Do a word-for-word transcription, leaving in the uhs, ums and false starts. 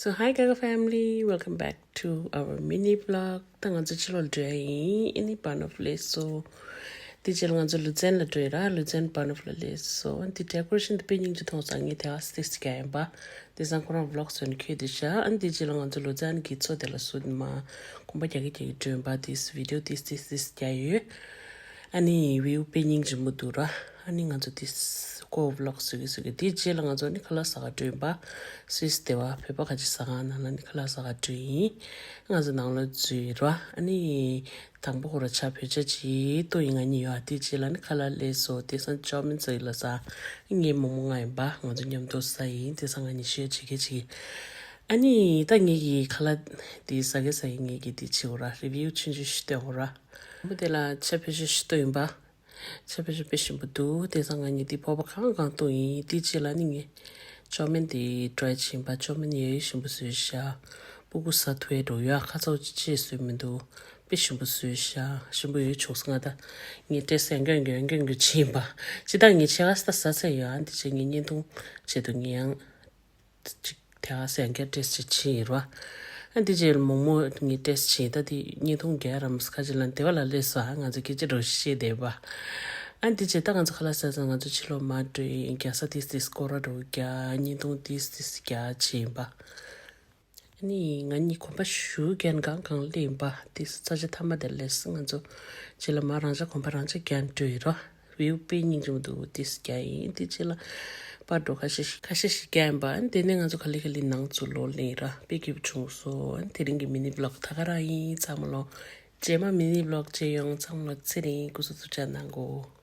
So hi Gaga family, welcome back to our mini vlog. ད་ང་ཚོ་ཕྱི་ལོགས་འགྲོ་ཡ་ཡིན། ཨ་ནི་བྷ་ནོབ་སླེབས་སོང་། དེ་རྗེས་ལ་ང་ཚོ་ལུ་ཙན་ལ་འགྲོ་ཡ་ར། ལུ་ཙན་བྷ་ནོབ་ལ་སླེབས་སོང་། ཨ་ནི་དེ་ཌེ་ཀོ་རེ་ཤན་དེ་དཔེ་སྙིང་རྗེ་མཐོང་སོང་། ངས་དེ་ག་སི་ཏིས་རྒྱག་ཡིན་པ། དེ་སང་ཁོ་རང་ཝི་ལོག་བཟོས་ནས་འཁྱེར་དེ་བཞག་ཨ་ནི་དེ་རྗེས་ལ་ང་ཚོ་ལུ་ཙན་གྱི་མཚོ་དེ་ལ་སུད་མ་གོམ་པ་རྒྱག་གི་རྒྱག་གི་འགྲོ་ཡིན་པ། དེ་བི་ཌི་ཡོ་དེ་དེ་དེ་རྒྱག་ཡོད། ཨ་ནི་བིའུ་དཔེ་སྙིང་རྗེ་མོ་འདུག་ར། ཨ་ནི་ང་ཚོ་དེ་ཀོ་ཝི་ལོག་བཟོ་གི་བཟོ་གི་དེ་རྗེས་ལ་ང་ཚོ་ནི་ཁ་ལག་ཟ་ག་འགྲོ་ཡིན་པ། སུད་སི་སྡེ་བ་བོད་པ་ཁ་ཆེ་ཟ་ཁང་ནང་ལ་ནི་ཁ་ལག་ཟ་ག་འགྲོ་ཡིན། ང་ཚོ་ནང་ལ་འཛུལ་ར། ཨ་ནི་དང་པོ་ཁོ་ར་ཇ་བོད་ཇ་ཅིག་ཏོ་ཡིན། ང་གཉིས་ཡོད། དེ་རྗེས་ལ་ནི་ཁ་ལག་སླེབས་སོང་། དེ་སང་ཅའོ་མིན་ཟ་གི་ལ་ཟ། ངའི་མོག་མོག་ང་ཡིན་པ། ང་ཚོ་མཉམ་དུ་ཟ་ཡིན། དེ་སང་ང་གཉིས་ཤོད་ཅིག་གེ་ཅིག་ཨ་ནི་ད་ངེད་ཀྱི་ཁ་ལག་དེ་ཟ་གི་ཟ་གི་ངེད་ཀྱི་དེ་བྱེད་འོ་ར། རི་བིའུ་ཆུང་ཆུང་ཞིག་སྟོན་འོ་ར། མོ་དེ་ལ་ཇ་བོད་ཇ་ཞིག་ཏོ་ཡིན་པ། ཆ་པེ་ཆ་པེ་ཞིམ་པོ་འདུག་དེ་སང་ང་གཉིས་འདི་ཕོར་པ་གང་གང་བཏུང་ཡིན། དེ་རྗེས་ལ་ནི་ངས་ཅའོ་མིན་དེ་ཊ་རའི་བྱིན་པ། ཅའོ་མིན་ཡོད་ཡོད་ཞིམ་པོ་བཟོས་ཤག་སྤུ་གུ་ཟ་ཐུབ་ཡས་འགྲོ་ཡོད། ཁ་ཚ་ཅི་བྱས་བཟོས་མི་འདུག་དཔེ་ཞིམ་པོ་བཟོས་ཤག་ཞིམ་པོ་ཡོད་བྱུང་སོང་། ང་ད་ངས་ཊེ་སི་ཡང་གོན་གོན་གོན་གོན་བྱིན་པ། ཅི་ད་ངས་ཆེ་ག་ས་ད་ཟ་ཚར་ཡོད། ཨ་འདི་བྱས་ངས་བརྙན་ཐུང་བྱེད་དུ་ངས་ཡང་། ཅིག་དེ་ག་སེ་ཡང་བསྐྱར་ཊེ་སི་ཅིག་བྱས་ཡིན་ར། ཨ་འདི་རྗེས་མོག་མོག་ངས་ཊེ་སི་བྱས། ད་དེ་བརྙན་ཐུང་རྒྱག་རམ་ཁ་ཅིག་ལ་དེ་བ་ལ་སླེབས་སོང་། ང་ཚོ་སྐད་ཆ་འདྲ་བཤད་བསྡད་པ། ཨ་འདི་རྗེས་ད་ང་ཚོ་ཁ་ལག་ཟ་ཚར་ང་ཚོ་ཕྱི་ལོགས་མར་འགྲོ་ཡིན། རྒྱག་ས་ཏིས་ཏིས་སྐོར་ར་འགྲོ་རྒྱག་བརྙན་ཐུང་ཏིས་ཏིས་རྒྱག་བྱས་ཡིན་པ། ཨ་ནི་ང་གཉིས་གོམ་པ་ཞུ་རྒྱག་གང་གང་སླེབས་ཡིན་པ། ཏིས་ཚ་ཆ་ཐ་མ་དེ་སླེབས་སོང་། ང་ཚོ་རྗེས་ལ་མར་རང་ཅག་གོམ་པ་རང་ཅག་རྒྱག་འགྲོ་ཡིན་ར། བིའུ་དཔེ་སྙིང་རྗེ་མོ་འདུག་ཏིས་རྒྱག་ཡིན། དེ་རྗེས་ལ་པར་འགྲོ་ཁ་ཤས་ཤིག་ཁ་ཤས་ཤིག་རྒྱག་ཡིན་པ། དེ་ནས་ང་ཚོ་ག་ལེ་ག་ལེ་ནང་ཚུར་ལོག་ལེན་ར། དཔེ་སྐྱིད་པོ་བྱུང་སོང་། དེ་རིང་གི་མི་ནི་བི་ལོག་ད་ག་རང་ཡིན། ཚང་མ་ལོ་རྗེས་མ་མི་ནི་བི་ལོག་མཇལ་ཡོང་། ཚང་མ་ལོ་ཚེ་རིང་སྐུ་གཟུགས་ཐུགས་ཅག་གནང་གོ།